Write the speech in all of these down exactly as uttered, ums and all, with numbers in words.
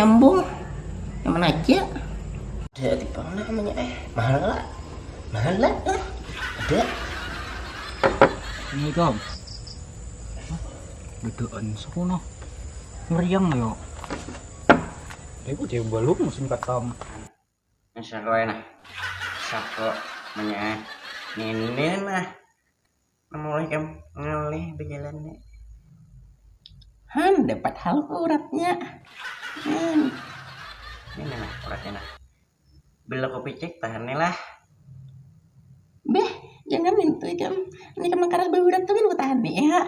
Nyambung. Nyaman aja. Ada di mana namanya eh? Mahal lah. Mahal lah. Eh, ada. Assalamualaikum. Bedaan sekolah. Meriang yo. Ibu dia belum musim katam. Insya Allah nah. Sako manya eh. Ini nah. Mulai kam ngalih berjalan nih. Han dapat hal uratnya. Han. Ini nah uratnya nah. Bila kopi cek tahan nih lah. Beh, jangan mintu ikam. Ini kam karas berurat tuh kan tahan nih ya.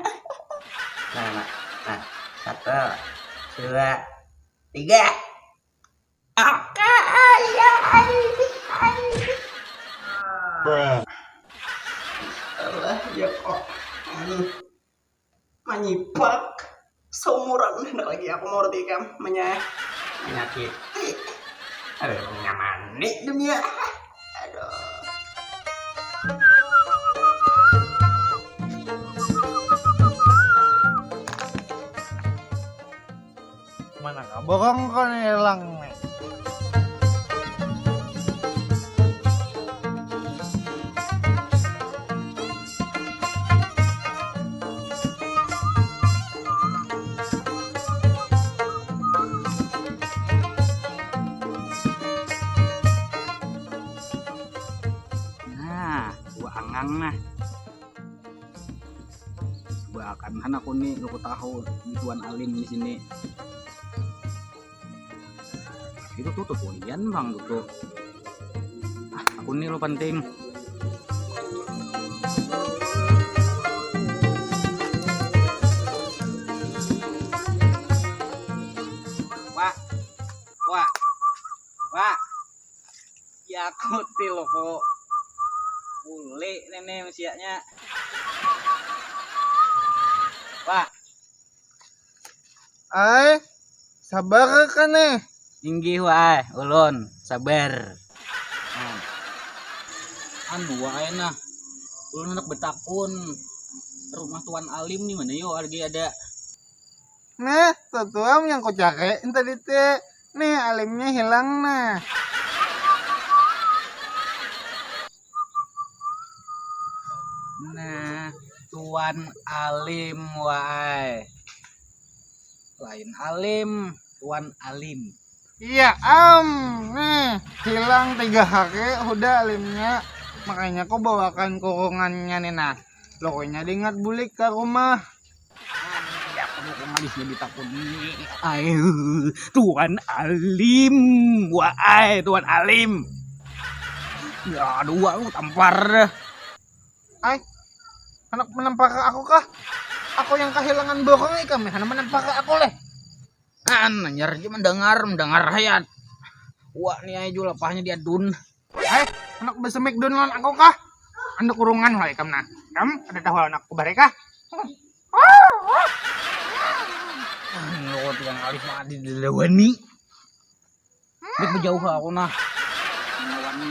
Nah, nah, nah. Satu, dua, tiga. Oke, ayo, ayo, ayo. Allah ya kok anu manyipak seumuran hendak lagi aku mau roti ikam menya menyakiti. Aduh, nyaman nih dunia. Aduh. Mana kaborong kau nih hilang nih. Nah, buah angang nah. Coba akan han aku nih, aku tahu di tuan alim di sini. Itu tuh tuh kulian bang tuh. Ah, aku nih lo penting. Wah, wah, wah. Ya aku ti loko. Uli nene mesiaknya. Wah. Ai, sabar ka nih. Inggih wah, ulun sabar. Nah. Anu wah nah. Ulun hendak betakun rumah tuan alim di mana yo lagi ada. Nah, tutuam yang kucari tadi teh. Nih alimnya hilang nah. Nah, tuan alim wae. Lain alim, tuan alim. Iya am, nih hilang tiga hari udah alimnya. Makanya aku bawakan kurungannya nih nah. Pokoknya diingat bulik ke rumah. Aku mau ngalih jadi takut nih. Ayo, tuan alim, wae tuan alim. Ya dua lu tampar. Ai, anak menampar aku kah? Aku yang kehilangan borong ikam ya, anak menampar aku leh. Kan nanyar aja mendengar, mendengar hayat. Wah ni aja lapahnya dia dun. Ai, anak besemik dun lawan aku kah? Anda kurungan lah ikam nah. Kam ada tahu anak kubare kah? Anu tiang alih mah di dilewani. Bik bejauh aku nah. Dilewani.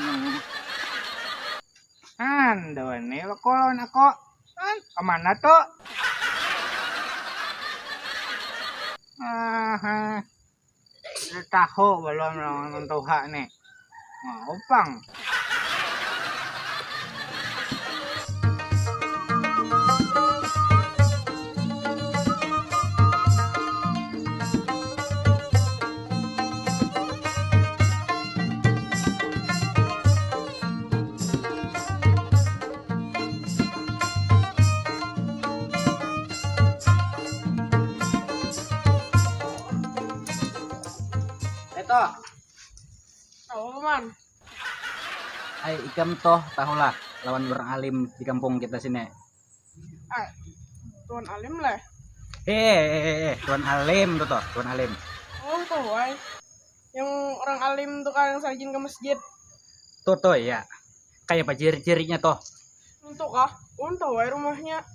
Anda wani loko lawan aku. An, kemana tuh? Aha. Tahu belum lawan tuha nih. Mau pang. Eto. Tahu man. Ai ikam toh tahulah lawan urang alim di kampung kita sini. Ai, Tuan Alim lah. Eh, eh, eh, eh, Tuan Alim tuh toh, Tuan Alim. Oh, tahu ai. Yang orang alim tuh kan yang rajin ke masjid. Tuh tuh ya. Kayak apa ciri-cirinya toh? Untuk kah? Ulun tahu ai rumahnya.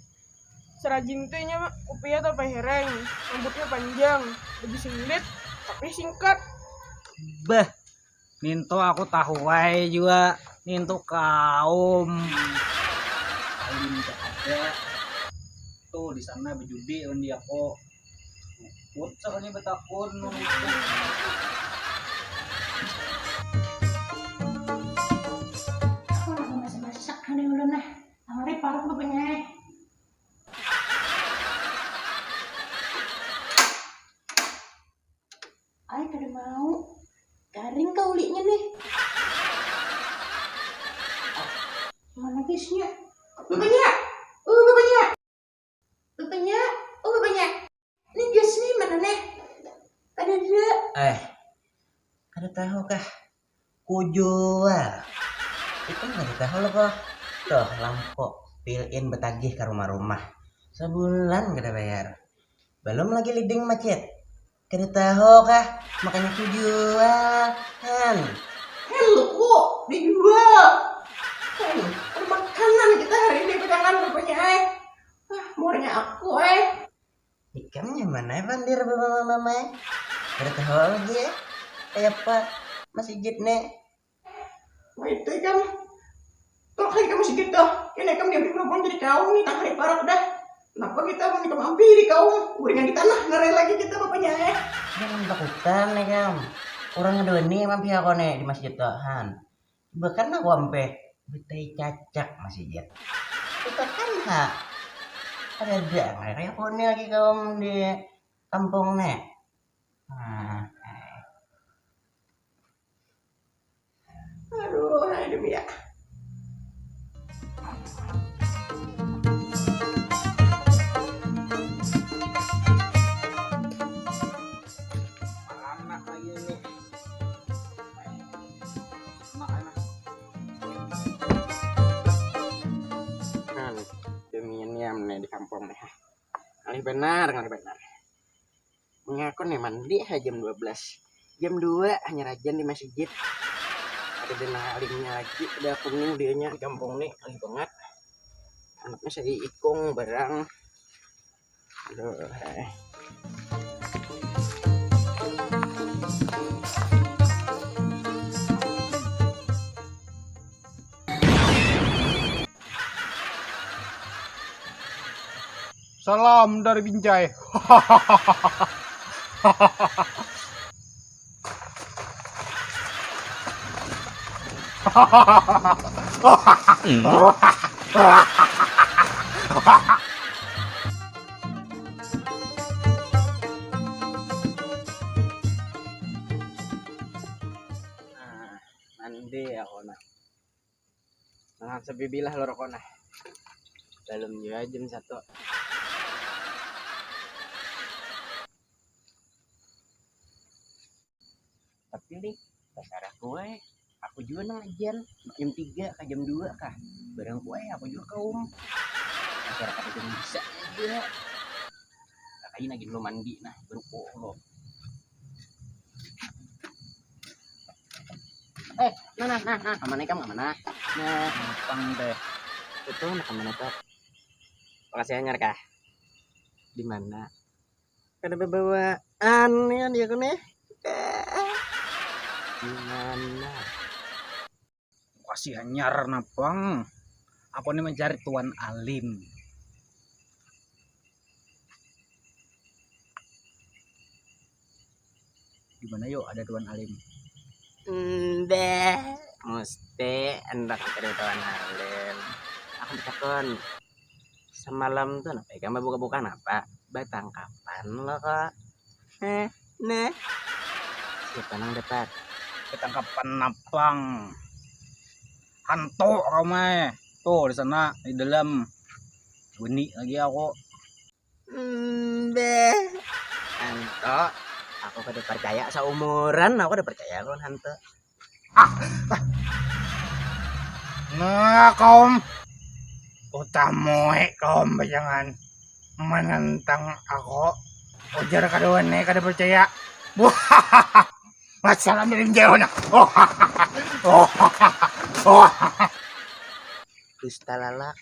Serajin tuh inya kupiah tapi hereng, rambutnya panjang, baju singlet tapi singkat. Bah, Nintu aku tahu wae jua, nintu kaum alim ada tuh di sana bejudi lawan diako. Ucah ni betakun. Aku nak masak-masak hari ulun nah. Hari parut bapanya. Ay, kada mau. Garing kah uliknya nih. Mana gasnya? Bapanya. Oh, bapanya. Bapanya. Oh, bapanya. Ini gas nih mana nih? Ada dua. Eh, kada tahu kah? Kujual. Ikam kada tahu lo kah? Tuh, lampu. Pilin betagih ke rumah-rumah. Sebulan kada bayar. Belum lagi leading macet. Kada tahu kah? Makanya kujual. Han. Hello, kok dijual? Hey, ada makanan kita hari ini pegangan rupanya, eh. Ah, murahnya aku, eh. Ikam nyaman ai pandir mama mama. Kada tahu lagi ya. Kayak apa masjid nih. Wah, itu ikam. Tolak lagi kamu sedikit tuh. Ini kamu diambil berhubung jadi kau nih, tangkari parak dah. Kenapa kita mau nikam ampi di kau? Uringan di tanah, ngarai lagi kita bapanya, eh. Jangan takutan nih kam. Orang dua nih mampir aku nih di masjid tuh, Han. Bahkan aku ampe betai cacak masih jet. Itu kan ha. Ada ada kayak aku nih lagi kaum di kampung nih. Nah, Aduh, aduh ya. Anak lagi ini. Anak, anak. Nah, nih, demian ya, nih, di kampung nih. Ngalih benar, ngalih benar. Mengaku nih mandi ha jam dua belas. Jam dua hanya rajan di masjid. Ada dana alimnya lagi, ada kuning dianya di kampung nih, ngalih banget. Anaknya saya ikung barang. Aduh, eh. Salam dari Binjai. Nah, nanti aku nak. Nah, sebibilah lo rokok nah. Dalam jua jam satu. Tapi nih, dasar aku eh. Aku juga nang ajan. Jam tiga ke jam dua kah. Barang ku eh, aku juga kaum. Masyarakat itu bisa aja. Kakain lagi dulu mandi nah, berukuk lo. Eh, nah, nah, nah, nah, aman ikam aman nah. Nah, pang deh. Itu nak aman itu. Makasih anyar kah? Di mana? Kada bebawaan ya dia nih. Di mana? Makasih anyar napang. Aku nih mencari Tuan Alim. Di mana yuk ada Tuan Alim? Mbah, mesti hendak mencari Tuan Alim. Aku bertakon, semalam tuh napa ikam buka-buka napa? Batangkapan lo kok. Eh, nah. Siapa nang dapat? Batangkapan napang. Hantu kau mai. Tuh di sana di dalam. Bunyi lagi aku. Mbeh. Hantu. Aku kada percaya seumuran aku kada percaya lawan hantu. Nah, kaum utamoi kaum bajangan menentang aku, ujar kaduan nih kada percaya. Wassalam dari jauh nah. Dusta lalak.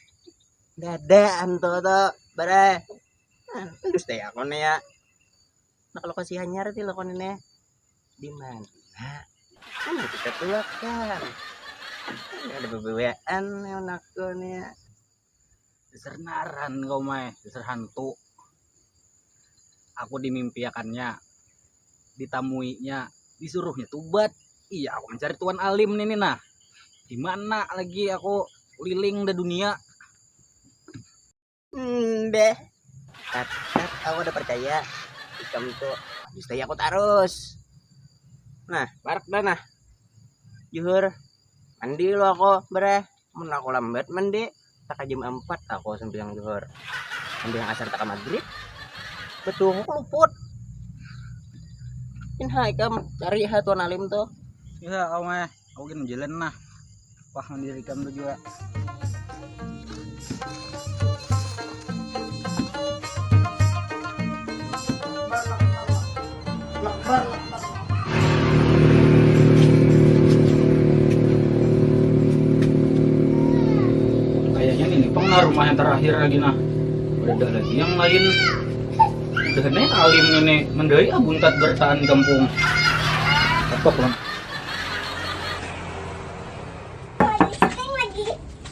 Dada anto to bare. Dusta ya kon ya. Nak lokasi hanyar ti lakon ini. Di mana? Mana kita tulakan? Ada bebewaan yang nakon ya. Dasar naran kau mai, dasar hantu. aku dimimpiakannya, ditamuinya, disuruhnya tubat. Iya, aku mencari tuan alim ini nah. Di mana lagi aku liling da dunia. Hmm, deh. Tat, tat, aku udah percaya. Ikam tuh dustai aku terus. Nah, parak dah nah. Juhur. Mandi lo aku, breh. Mun aku lambat mandi, taka jam empat aku sembiang juhur. Sembiang asar taka maghrib. Betul aku luput. Inha ikam cari ha tuan alim tuh. Ya, aku mah, aku gini jalan nah. Wah, mandiri ikam tuh juga. Kayaknya ini pang nah rumah yang terakhir lagi nah. Ada lagi yang lain. Udah nih alim ini mendai abuntat bertahan gampung. Ketok lah.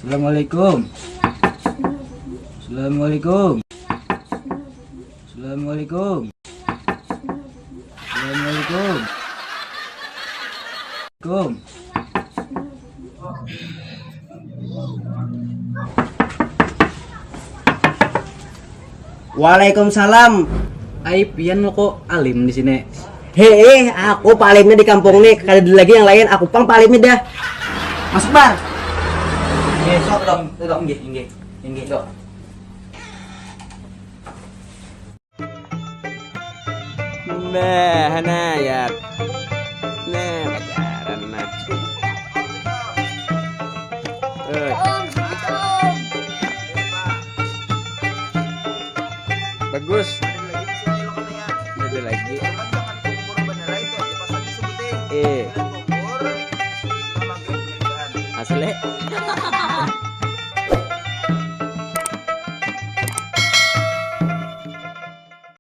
Assalamualaikum. Assalamualaikum. Assalamualaikum. Assalamualaikum. Assalamualaikum. Waalaikumsalam. Ai pian kok alim di sini. Hei, aku palimnya di kampung nih. Kada ada lagi yang lain. Aku pang palimnya dah. Masuk bar. Nggih, sok dong, dong, nggih, nggih, nggih, sok. Mbah nayat. Nah, pacaran nah. Oi. Bagus. Ada lagi. Eh. Asli.